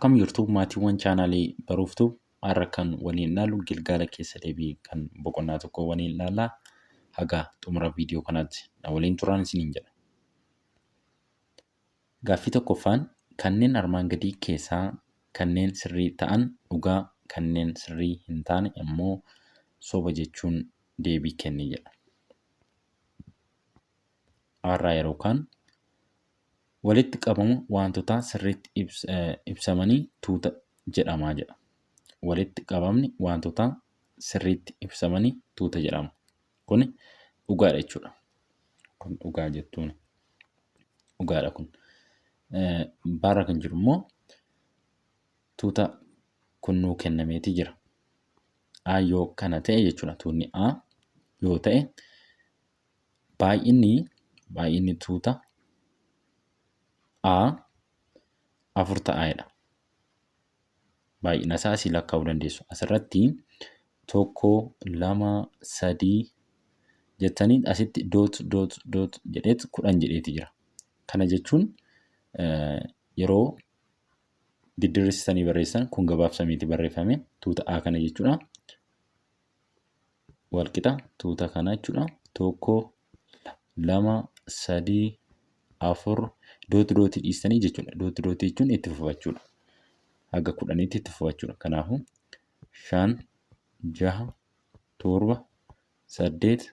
Akkam jirtu maatiiwwan chaanaalii Baruuftuu, har'a kan waliin ilaallu gilgaala keessa deebii kan boqonnaa tokko waliin ilaallaa. Haga xumura viidiyoo kanaatti na waliin turaan isiniin jedha. Gaaffii tokkoffaan kanneen armaan gadii keessaa kanneen sirrii ta'an dhugaa, kanneen sirrii hin taane immoo soba jechuun deebii kenni jedha. Har'aa yeroo kaan walitti qabama wantoota sirriitti ibsamanii tuuta jedhama jedha. Walitti qabamni wantoota sirriitti ibsamanii tuuta jedhama. Kun dhugaadha jechuudha. Kun dhugaa jettuun dhugaadha kun. Baarra kan jiru immoo tuuta kun nuu kennameeti jira. A yoo kana ta'e jechuudha. Tuunni A yoo ta'e baay'inni tuuta A 4 ta'a jedha. Baay'ina isaa asii lakkaa'uu dandeessu. Asirratti 1, 2, 3 jettanii asitti doot doot doot jedheet 10 jedheeti jira. Kana jechuun yeroo diddirrisitanii barreessan kun gabaabsameeti barreeffame tuuta A kana jechuudha. Walqixa tuuta kana jechuudha. 1, 2, 3, 4 dooti dootii dhiistanii jechuudha. Dooti dootii jechuun itti fufachuudha. Haga 10tti itti fufachuudha. Kanaafuu 5, 6, 7,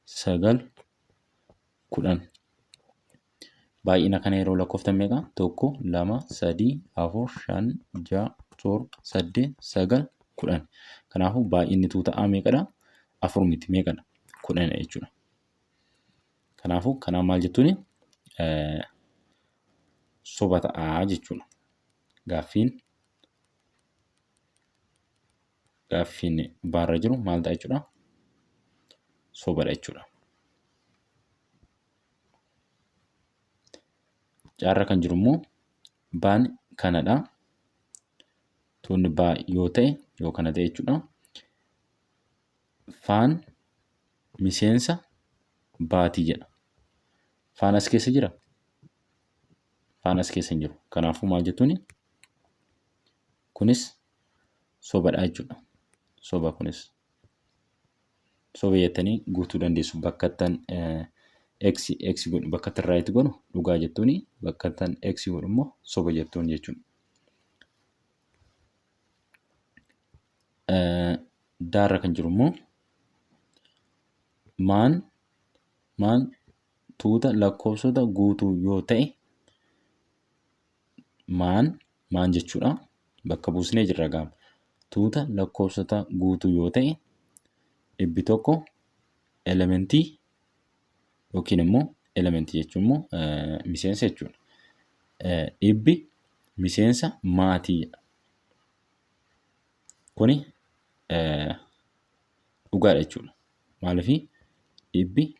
8, 9, 10. Baay'ina kana yeroo lakkooftan meeqa? 1, 2, 3, 4, 5, 6, 7, 8, 9, 10. Kanaafuu baay'inni tuuta A meeqadha? 4 miti meeqadha? 10 jechuudha. Kanaafuu kanaan maal jettuuni? Soba ta'a jechuudha. Gaaffiin baarra jiru maal ta'a jechuudha? Sobadha jechuudha. Caarra kan jiru immoo baan kanadha. Tuunni baa yoo ta'e yoo kana ta'e jechuudha. Faan miseensa baatii jedha. Faan as keessa jira? Faan as keessa hin jiru. Kanaafuu maal jettuuni? Kunis sobadha jechuudha. Soba kunis. Soba jettanii guutuu dandeessu. Bakka ittan x x godhu, bakka ittan right godhu dhugaa jettuuni, bakka ittan x godhu immoo soba jettuun jechuudha. Daarra kan jiru immoo maan tuuta lakkoofsota guutuu yoo ta'e maan maan jechuudha. Bakka buusnee jirra gaama. Tuuta lakkoofsota guutuu yoo ta'e 100 elementii yookiin immoo elementii jechuun immoo miseensa jechuudha. Dhibbi miseensa maatii jedha. Kuni dhugaadha jechuudha. Maaliif dhibbi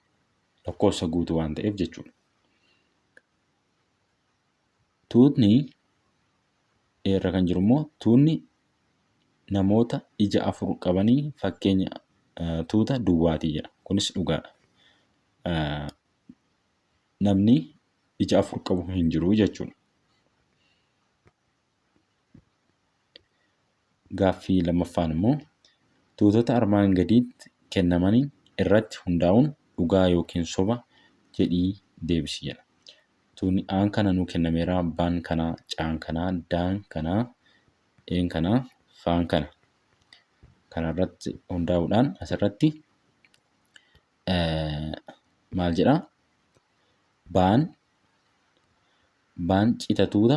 lakkoofsa guutuu waan ta'eef jechuudha. Tuutni irra kan jiru immoo tuutni namoota ija afur qabanii fakkeenya tuuta duwwaatii jedha. Kunis dhugaadha. Namni ija afur qabu hin jiru jechuudha. Gaaffii lammaffaan immoo tuutota armaan gadiitti kennamanii irratti hundaa'uun dhugaa yookiin soba jedhii deebisi jedha. Tuunni A'n kana nuu kennameera, B'n kana, C'n kana, D'n kana, E'n kana, F'n kana. Kana irratti hundaa'uudhaan asirratti maal jedha? B'n cita tuuta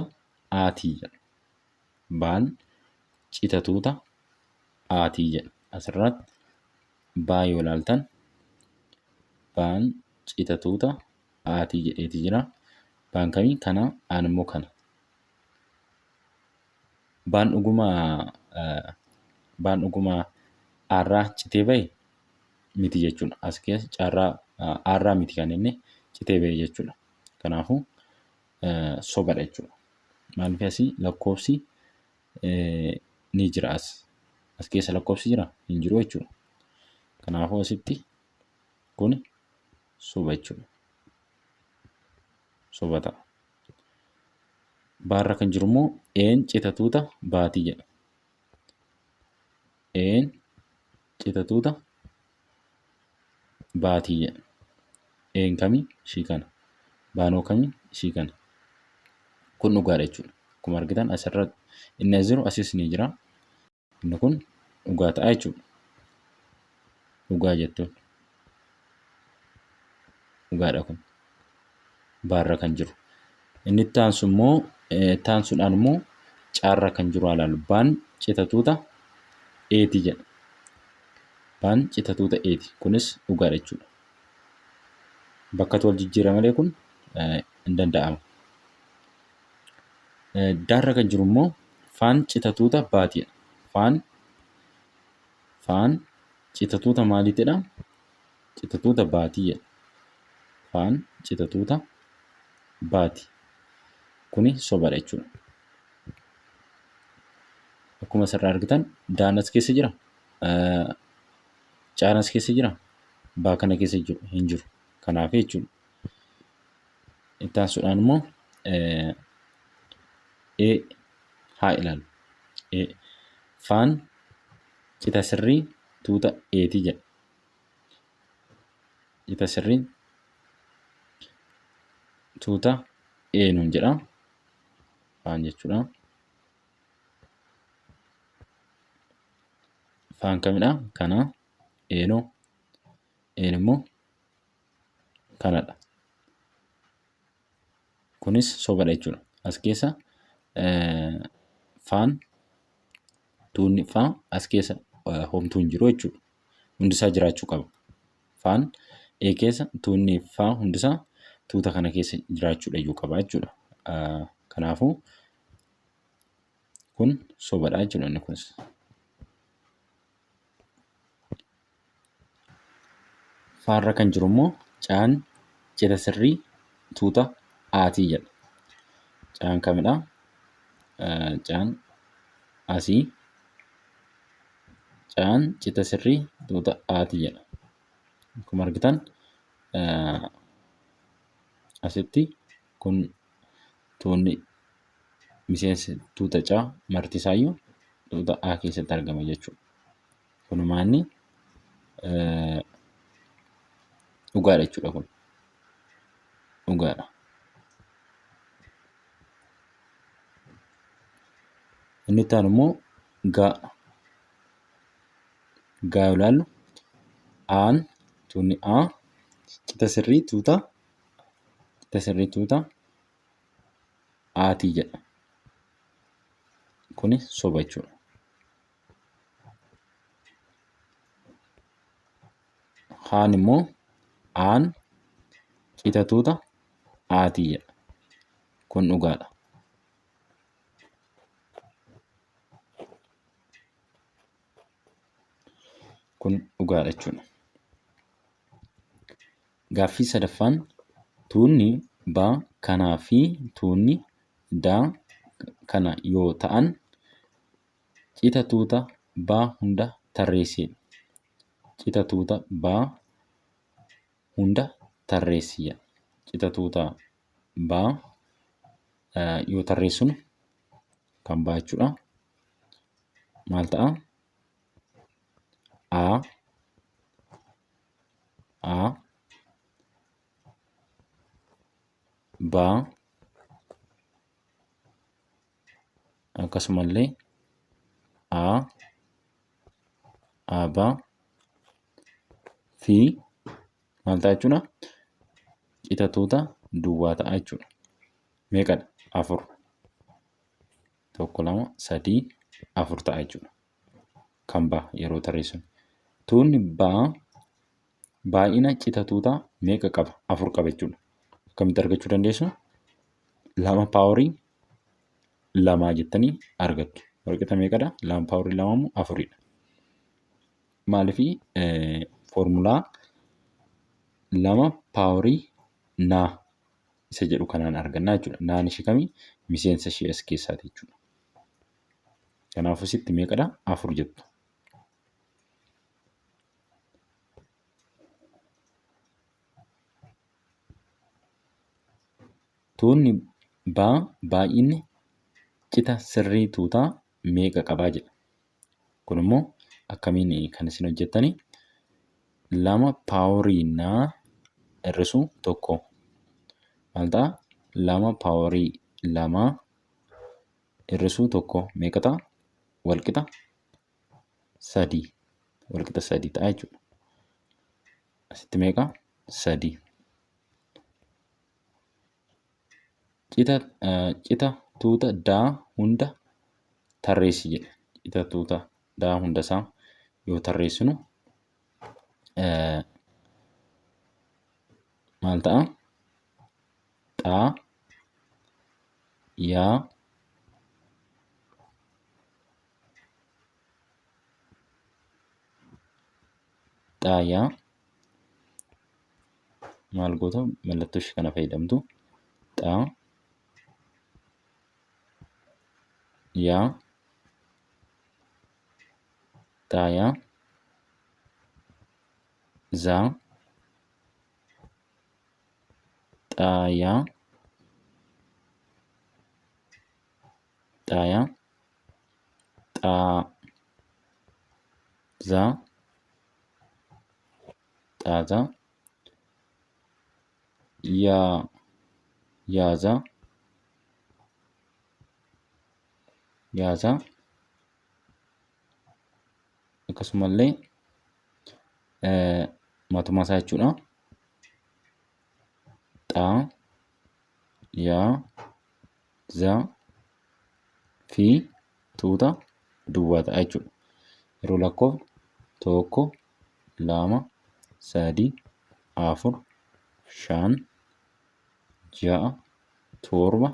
A'ti jedha. B'n cita tuuta A'ti jedha. Asirratti B yoo ilaaltan B'n cita tuuta A'ti jedheeti jira. B'n kamii? Kana, A'n immoo kana. B'n dhuguma B'n dhuguma A'rraa citee bahe miti jechuudha. As keessa carraa A'rraa miti kan inni citee bahe jechuudha. Kanaafuu sobadha jechuudha. Maaliif asii lakkoofsi ni jira as. As keessa lakkoofsi jira hin jiru jechuudha. Kanaafuu asitti kun soba jechuudha. Soba ta'a. Baarra kan jiru immoo Een cita tuuta baatii jedha. Een cita tuuta baatii jedha. Een kami? Ishii kana. Baanoo kami? Ishii kana. Kun dhugaadha jechuudha. Akkuma argitan asirra inni as jiru asis ni jira. Inni kun dhugaa ta'a jechuudha. Dhugaa jettuun. Dhugaadha kun. Baarra kan jiru. Inni itti aansu immoo itti aansuudhaan immoo caarra kan jiru haa ilaallu. Baan cita tuuta eeti jedha. Baan cita tuuta eeti. Kunis dhugaadha jechuudha. Bakkatu wal jijjiira malee kun hin danda'ama. Daarra kan jiru immoo faan cita tuuta baatiidha. Faan faan cita tuuta maaliitidha? Cita tuuta baatii jedha. Faan cita tuuta baati. Kuni sobadha jechuudha. Akkuma asirraa argitan daan as keessa jira. Caan as keessa jira. Baa kana keessa hin jiru. Kanaaf jechuudha. Itti aansuudhaan immoo E haa ilaallu. E faan cita sirrii tuuta Eeti jedha. Cita sirrii tuuta E nuun jedha. Faan jechuudha. Faan kamidha? Kana. Eenoo. Een immoo kanadha. Kunis sobadha jechuudha. As keessa faan tuunni faa as keessa homtuu hin jiru jechuudha. Hundisaa jiraachuu qaba. Faan E keessa tuunni faa hundisaa tuuta kana keessa jiraachuudha iyyuu qaba jechuudha. Kanaafuu kun sobadha jechuudha inni kunis. Faarra kan jiru immoo caan cita sirrii tuuta aatii jedha. Caan kamidha? Caan asii. Caan cita sirrii tuuta aatii jedha. Akkuma argitan asitti kun tuunni miseensi tuuta C marti isaayyuu tuuta A keessatti argama jechuudha. Kunumaa inni dhugaadha jechuudha kun. Dhugaadha. Inni itti aanu immoo gaa. Gaa yoo ilaallu A'n tuunni A cita sirrii tuuta cita sirrii tuuta Aatii jedha. Kuni soba jechuudha. Haan immoo Aan cita tuuta Aatii jedha. Kun dhugaadha. Kun dhugaadha jechuudha. Gaaffii sadaffaan tuunni B kanaa fi tuunni D kana yoo ta'an cita tuuta B hunda tarreessi. Cita tuuta B hunda tarreessi. Cita tuuta B yoo tarreessinu kan B jechuudha. Maal ta'a? A A B akkasumallee A AB fi maal ta'a jechuudha? Cita tuuta duwwaa ta'a jechuudha. Meeqadha? Afur. Tokko, lama, sadii, afur ta'a jechuudha. Kan B yeroo tarreessinu. Tuunni B baay'ina cita tuutaa meeqa qaba? Afur qaba jechuudha. Akkamitti argachuu dandeessu? Lama paaworii lamaa jettanii argattu. Walqixa meeqadha? Lama paaworii lama immoo afuridha. Maaliif foormulaa lama paaworii naa isa jedhu kanaan argannaa jechuudha. Naan ishee kamii? Miseensa ishee as keessaati jechuudha. Kanaafuu sitti meeqadha? Afur jettu. Tuunni B baay'inni Cita sirrii tuutaa meeqa qabaa jedha. Kun immoo akkamiin kan isin hojjettani? 2 paaworii naa hir'isuu 1 maal ta'a? 2 paaworii 2 hir'isuu 1 meeqa ta'a? Walqixa 3 walqixa 3 ta'a jechuudha. Asitti meeqa? 3. Cita tuuta daa hunda tarreessi jedhe. Cita tuuta daa hunda isaa yoo tarreessinu maal ta'a? Xaa, yaa, xaa, yaa maal goota mallattoo ishee kana fayyadamtu xaa yaa xaa yaa zaa xaa yaa xaa yaa xaa zaa xaazaa yaa yaazaa yaazaa akkasumallee matuma isaa jechuudha. Xaa yaa zaa fi tuuta duwwaa ta'a jechuudha. Yeroo lakkoofnu 1 2 3 4 5 6 7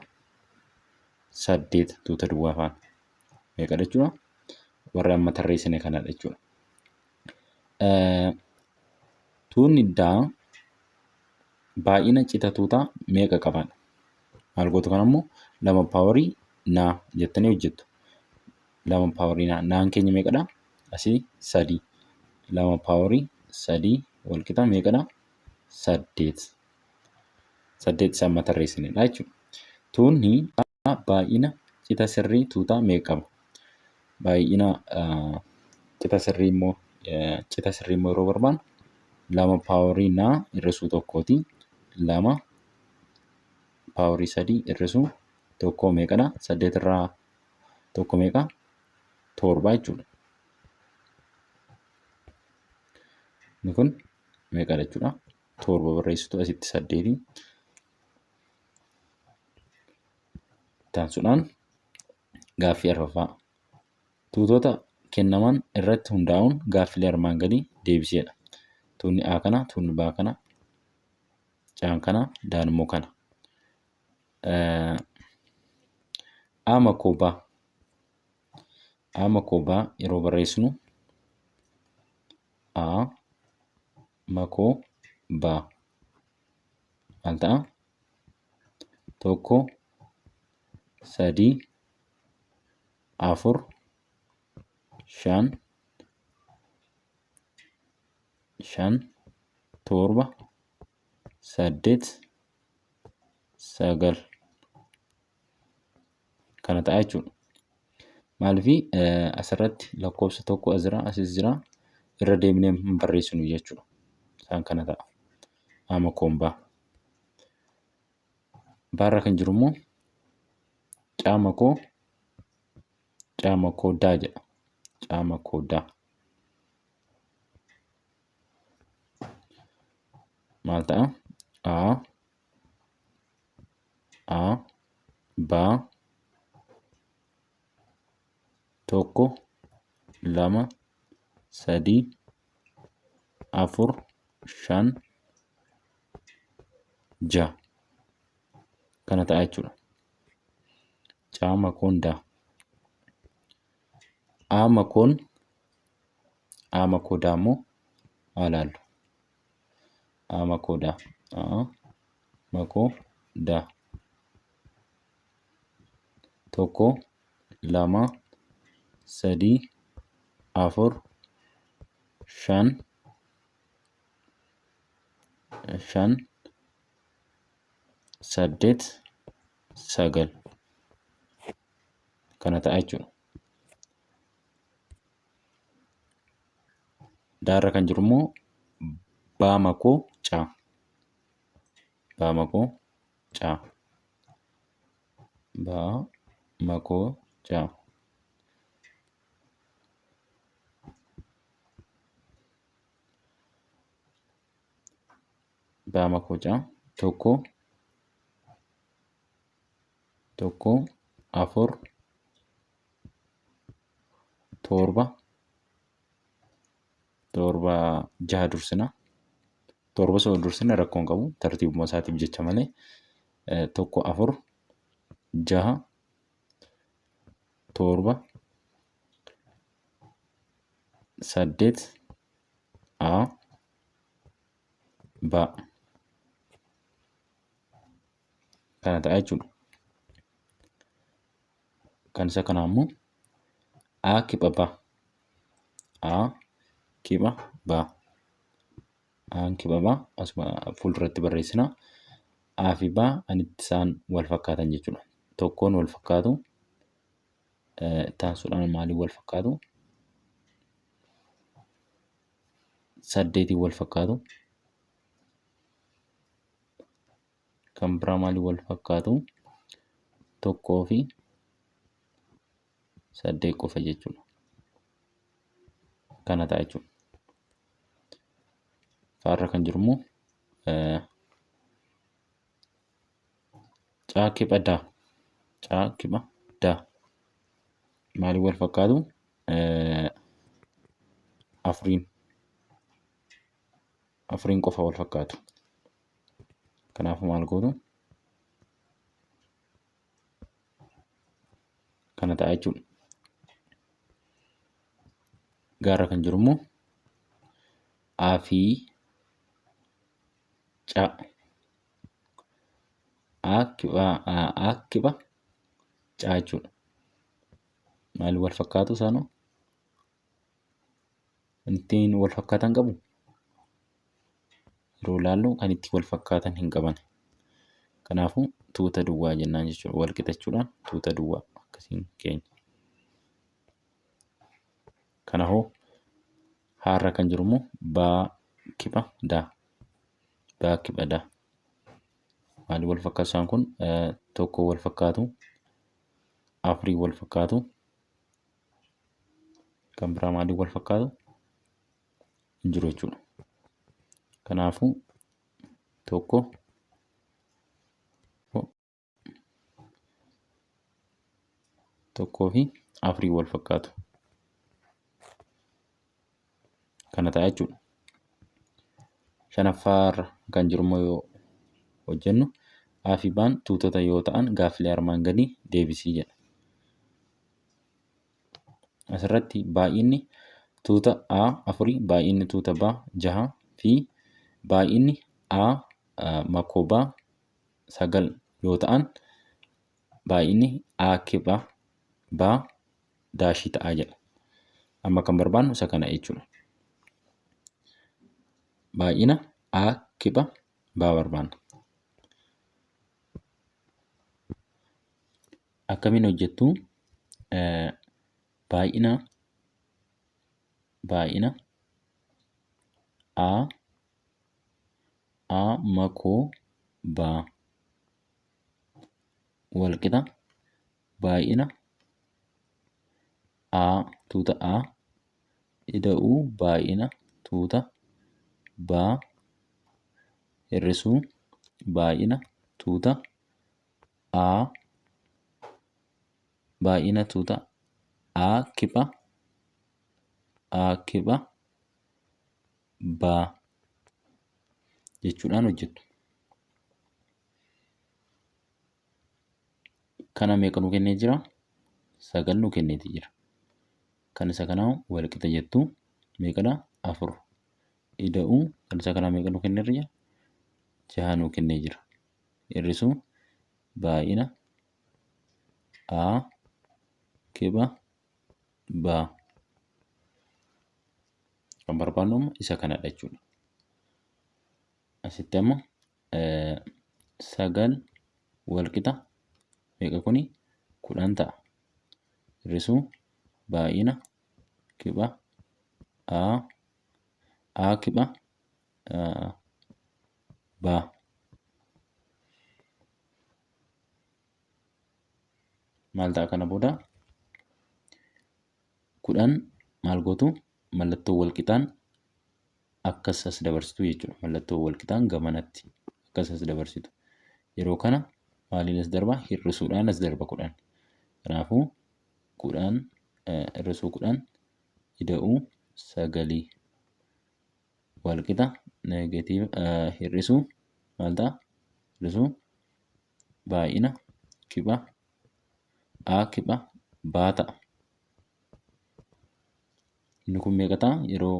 8 tuuta duwwaa faana. Meeqadha jechuudha? Warra amma tarreessine kanadha jechuudha. Tuunni daa baay'ina cita tuutaa meeqa qabaadha? Maal gootu kana immoo lama paawarii naa jettanii hojjettu. Lama paawarii naa. Naan keenya meeqadha? Asii sadii. Lama paawarii sadii walqixa meeqadha? Saddeet. Saddeet isa amma tarreessinedha jechuudha. Tuunni baay'ina cita sirrii tuutaa meeqa qaba? Baay'ina cita sirrii immoo cita sirrii immoo yeroo barbaannu lama paawarii naa hir'isuu tokkooti. Lama paawarii sadii hir'isuu tokko meeqadha? Saddeet irraa tokko meeqa? Torba jechuudha. Inni kun meeqadha jechuudha? Torba barreessitu asitti saddeeti. Itti aansuudhaan gaaffii arfaffaa. Tuutota kennaman irratti hundaa'uun gaaffilee armaan gadii deebiseedha. Tuunni A kana, tuunni B kana, C'n kana, D'n immoo kana. A makoo B. A makoo B yeroo barreessinu A makoo B maal ta'a? Tokko, sadii, afur, shan, shan, torba, saddeet, sagal kana ta'a jechuudha. Maaliif asirratti lakkoofsa tokko as jira asis jira irra deemnee hin barreessinu jechuudha. Isaan kana ta'a. Amma koombaa. Baarra kan jiru immoo caama koo caama koo daa jedha. Caama koo daa. Maal ta'a? A A B tokko lama sadii afur shan ja'a kana ta'a jechuudha. Caa makoon daa. A makoon A makoo daa immoo haa ilaallu. A makoo daa. A makoo daa. Tokko lama sadii afur shan shan saddeet sagal. Kana ta'a jechuudha. Daarra kan jiru immoo baa makoo caa. Baa makoo caa. Baa makoo caa. Baa makoo caa tokko tokko afur torba torba jaha dursina. Torba osoo dursina rakkoo hin qabu tartiibuma isaatiif jecha malee tokko afur jaha torba saddeet a b kana ta'a jechuudha. Kan isa kanaa immoo a kipha b a kipha b aan kipha b asuma fuulduratti barreessina. A fi b an itti isaan wal fakkaatan jechuudha. Tokkoon wal fakkaatu itti aansuudhaan maaliin wal fakkaatu? Saddeetiin wal fakkaatu. Kan biraa maaliin wal fakkaatu? Tokkoo fi saddeet qofa jechuudha. Kana ta'a jechuudha. Faarra kan jiru immoo caa kipha daa. Caa kipha daa. Maaliin wal fakkaatu? Afuriin. Afuriin qofa wal fakkaatu. Kanaafuu maal gootu? Kana ta'a jechuudha. Gaarra kan jiru immoo A fi C. A kipha C jechuudha. Maal wal fakkaatu isaanoo? Kan ittiin wal fakkaatan qabu? Yeroo ilaallu kan ittiin wal fakkaatan hin qaban. Kanaafuu tuuta duwwaa jennaan jechuudha. Wal qixa jechuudhaan tuuta duwwaa akkasiin keenya. Kana hoo haarra kan jiru immoo baa kipha daa. Baa kipha daa. Maaliin wal fakkaatu isaan kun tokko wal fakkaatu, afurii wal fakkaatu, kan biraa maaliin wal fakkaatu hin jiru jechuudha. Kanaafuu tokko tokkoo fi afurii wal fakkaatu. Kana ta'a jechuudha. Shanaffaarra kan jiru immoo yoo hojjennu A fi B'n tuutota yoo ta'an gaaffilee armaan gadii deebisii jedha. Asirratti baay'inni tuuta A afurii, baay'inni tuuta B jaha fi baay'inni A makoo B sagal yoo ta'an baay'inni A kipha B daashii ta'a jedha. Amma kan barbaannu isa kana jechuudha. Baay'ina A kipha B barbaanna. Akkamiin hojjettu? Baay'ina baay'ina A A makoo B walqixa baay'ina A tuuta A ida'uu baay'ina tuuta B hir'isuu baay'ina tuuta A baay'ina tuuta A kipha A kipha B jechuudhaan hojjettu. Kana meeqa nu kennee jira? Sagal nu kenneeti jira. Kan isa kanaa wal qixa jettu meeqadha? Afur. Ida'uu kan isa kanaa meeqa nu kennee jira? Jaha nu kennee jira. Hir'isuu baay'ina A kipha B. Kan barbaannu amma isa kanadha jechuudha. Asitti amma sagal wal qixa meeqa kuni? 10 ta'a. Hir'isuu baay'ina kipha A A kipha B. Maal ta'a kana booda? 10 maal gootu? Mallattoo wal qixaan akkas as dabarsitu jechuudha. Mallattoo wal qixaan gamanatti akkas as dabarsitu. Yeroo kana maaliin as darba? Hir'isuudhaan as darba 10. Kanaafuu 10 hir'isuu 10 ida'uu sagalii wal qixa neegatiiva hir'isuu maal ta'a? Hir'isuu baay'ina kipha A kipha B ta'a. Inni kun meeqa ta'a? Yeroo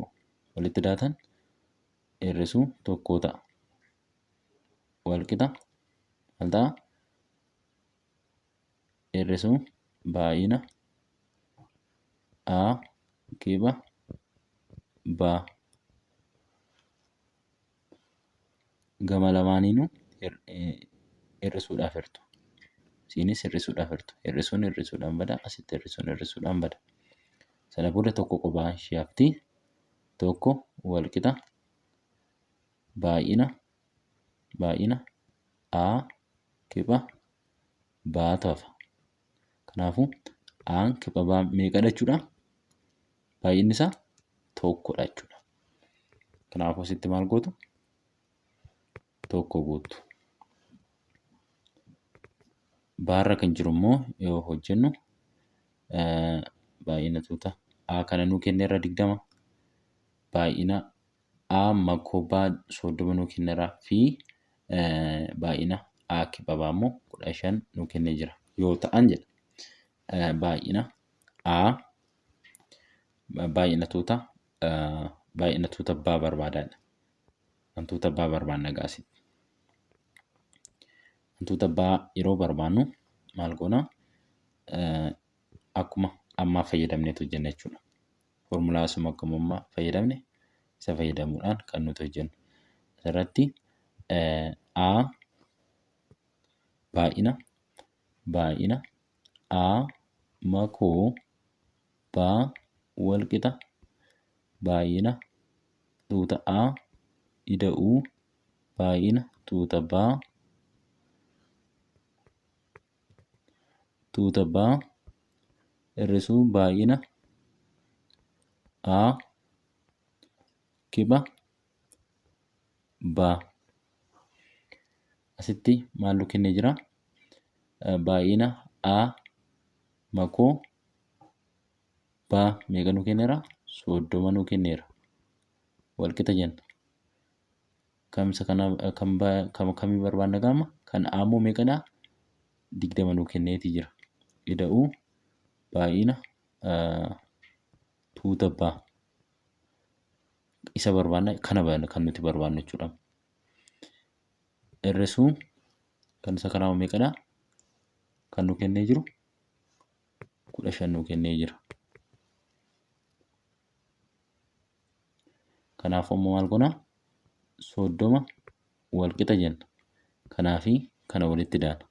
walitti daatan hir'isuu tokkoo ta'a. Wal qixa maal ta'a? Hir'isuu baay'ina A kipha B. Gama lamaaniinuu hir'isuudhaaf hirtu. Isiinis hir'isuudhaaf hirtu. Hir'isuun hir'isuudhaan bada. Asitti hir'isuun hir'isuudhaan bada. Sana booda tokko qophaa ishee hafti. Tokko wal qixa baay'ina baay'ina A kipha B hafa. Kanaafuu A'n kipha B meeqadha jechuudha? Baay'inni isaa tokkodha jechuudha. Kanaafuu asitti maal gootu? Tokko guuttu. Baarra kan jiru immoo yoo hojjennu baay'ina tuuta A kana nuu kenneerra 20, baay'ina A makoo B 30 nuu kenneera fi baay'ina A kipha B immoo 15 nuu kennee jira yoo ta'an jedha. Baay'ina A baay'ina tuuta baay'ina tuuta B barbaadaadha. Kan tuuta B barbaanna egaa asitti. Kan tuuta B yeroo barbaannu maal goona? Akkuma ammaa fayyadamneetu hojjenna jechuudha. Foormulaa asuma akkuma ammaa fayyadamne isa fayyadamuudhaan kan nuti hojjennu. Asirratti A baay'ina baay'ina A makoo B wal qixa baay'ina tuuta A ida'uu baay'ina tuuta B tuuta B hir'isuu baay'ina A kipha B. Asitti maal nu kennee jira? Baay'ina A makoo B meeqa nu kenneera? 30 nu kenneera. Walqixa jenna. Kamsa kana kan kan kamii barbaanna gaama? Kan A immoo meeqadha? 20 nu kenneeti jira. Ida'uu baay'ina tuuta B isa barbaanna, kana kan nuti barbaannu jechuudha. Hir'isuu kan isa kanaa meeqadha? Kan nu kennee jiru 15 nu kennee jira. Kanaafuu amma maal goona? 30 wal qixa jenna. Kanaafi kana walitti daana.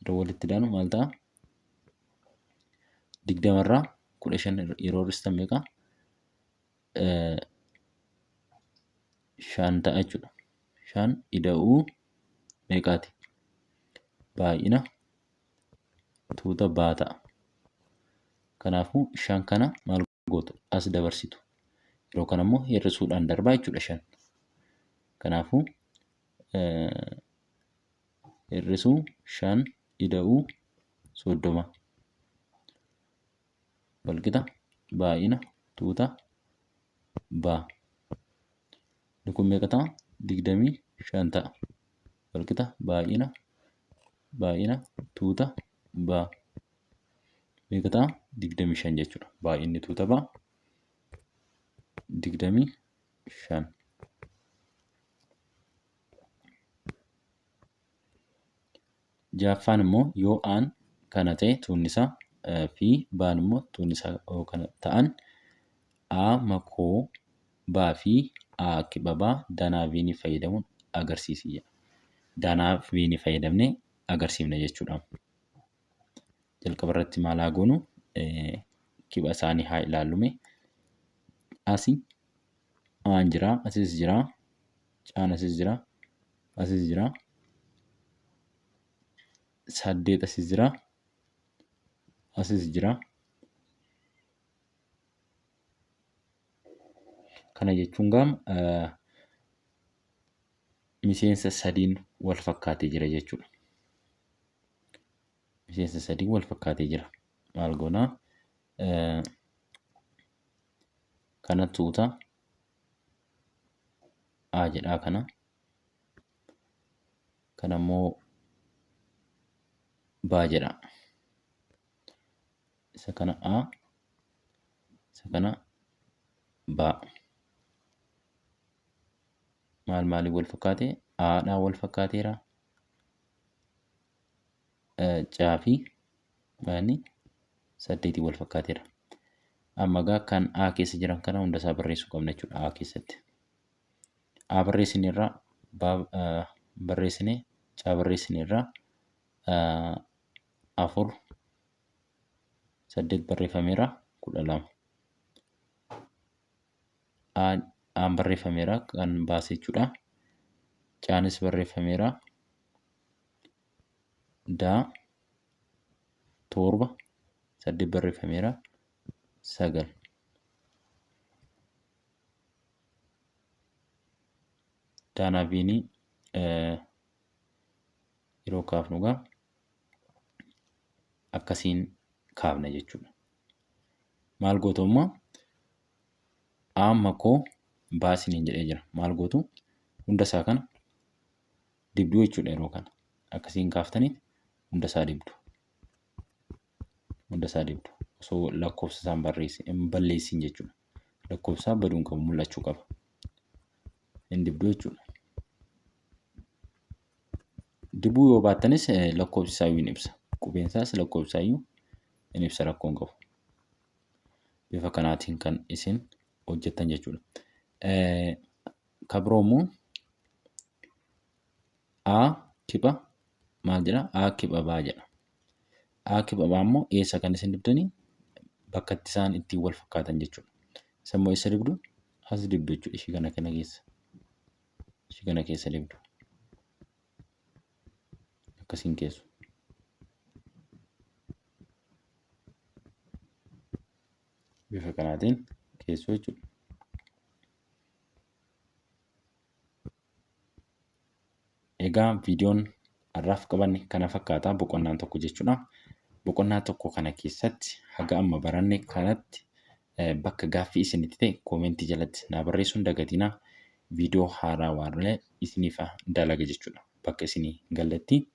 Yeroo walitti daanu maal ta'a? 20 irraa 15 yeroo hir'istan meeqa? 5 ta'a jechuudha. 5 ida'uu meeqaati? Baay'ina tuuta baa ta'a. Kanaafuu 5 kana maal gootu? As dabarsitu. Yeroo kana immoo hir'isuudhaan darbaa jechuudha 5. Kanaafuu hir'isuu 5 ida'uu 30 walqixa baay'ina tuuta baa. Inni kun meeqa ta'a? 25 ta'a. Walqixa baay'ina baay'ina tuuta baa meeqa ta'a? 25 jechuudha. Baay'inni tuuta baa 25. Ja'affaan immoo yoo A'n kana ta'e tuunni isaa fi B'n immoo tuunni isaa yoo kana ta'an A makoo B fi A kipha B danaa V'n fayyadamuun agarsiisi jedha. Danaa V'n fayyadamnee agarsiifna jechuudha. Jalqaba irratti maal haa goonu? Kipha isaanii haa ilaallume. Asi Aan jira, asis jira, Caan asis jira, asis jira, 8 asis jira, asis jira. Kana jechuun gaam miseensa sadiin wal fakkaatee jira jechuudha. Miseensa sadiin wal fakkaatee jira. Maal goonaa? Kana tuuta A jedhaa kana. Kana immoo B jedha. Isa kana A, isa kana B. Maal maaliin wal fakkaate? A dhaan wal fakkaateera. C fi baanni saddeetiin wal fakkaateera. Amma egaa kan A keessa jiran kana hunda isaa barreessuu qabna jechuudha A keessatti. A barreessine irraa B barreessine C barreessine irraa 4 8 barreeffameera 12. A'n barreeffameera kan baase jechuudha. Caanis barreeffameera. Daa 7 8 barreeffameera 9. Daanaa viinii yeroo kaafnu egaa akkasiin kaafna jechuudha. Maal gootu amma amma koo baasiniin jedhee jira. Maal gootu hunda isaa kana dibduu jechuudha yeroo kana. Akkasiin kaaftanii hunda isaa dibdu. Hunda isaa dibdu. Osoo lakkoofsa isaa hin balleessin jechuudha. Lakkoofsa isaa baduu hin qabu mul'achuu qaba. Hin dibduu jechuudha. Dibuu yoo baattanis lakkoofsi isaa iyyuu hin ibsa. Qubeen isaas lakkoofsi isaa iyyuu hin ibsa rakkoo hin qabu. Bifa kanaatiin kan isin hojjettan jechuudha. Kan biroo immoo A kipha maal jedha? A kipha B jedha. A kipha B immoo eessa kan isin dibdanii? Bakka itti isaan ittiin wal fakkaatan jechuudha. Isa immoo eessa dibdu? As dibdu jechuudha ishii kana kana keessa. Ishii kana keessa dibdu. Akkasiin keessu. Bifa kanaatiin keessu jechuudha. Egaa viidiyoon har'aaf qabanne kana fakkaata boqonnaan tokko jechuudha. Boqonnaa tokko kana keessatti haga amma baranne kanatti bakka gaaffii isinitti ta'e koomentii jalatti naa barreessuu hin dagatinaa. Viidiyoo haaraa waarlee isiniif dalaga jechuudha. Bakka isinii galletti.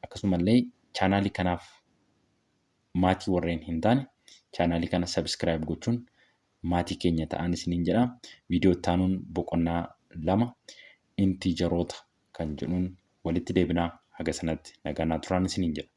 Akkasumallee chaanaalii kanaaf maatii warreen hin taane chaanaalii kana sabiskiraayib gochuun maatii keenya ta'aan isiniin jedha. Viidiyoo itti aanuun boqonnaa 2 intiijaroota kan jedhuun walitti deebinaa haga sanatti nagaa naa turaan isiniin jedha.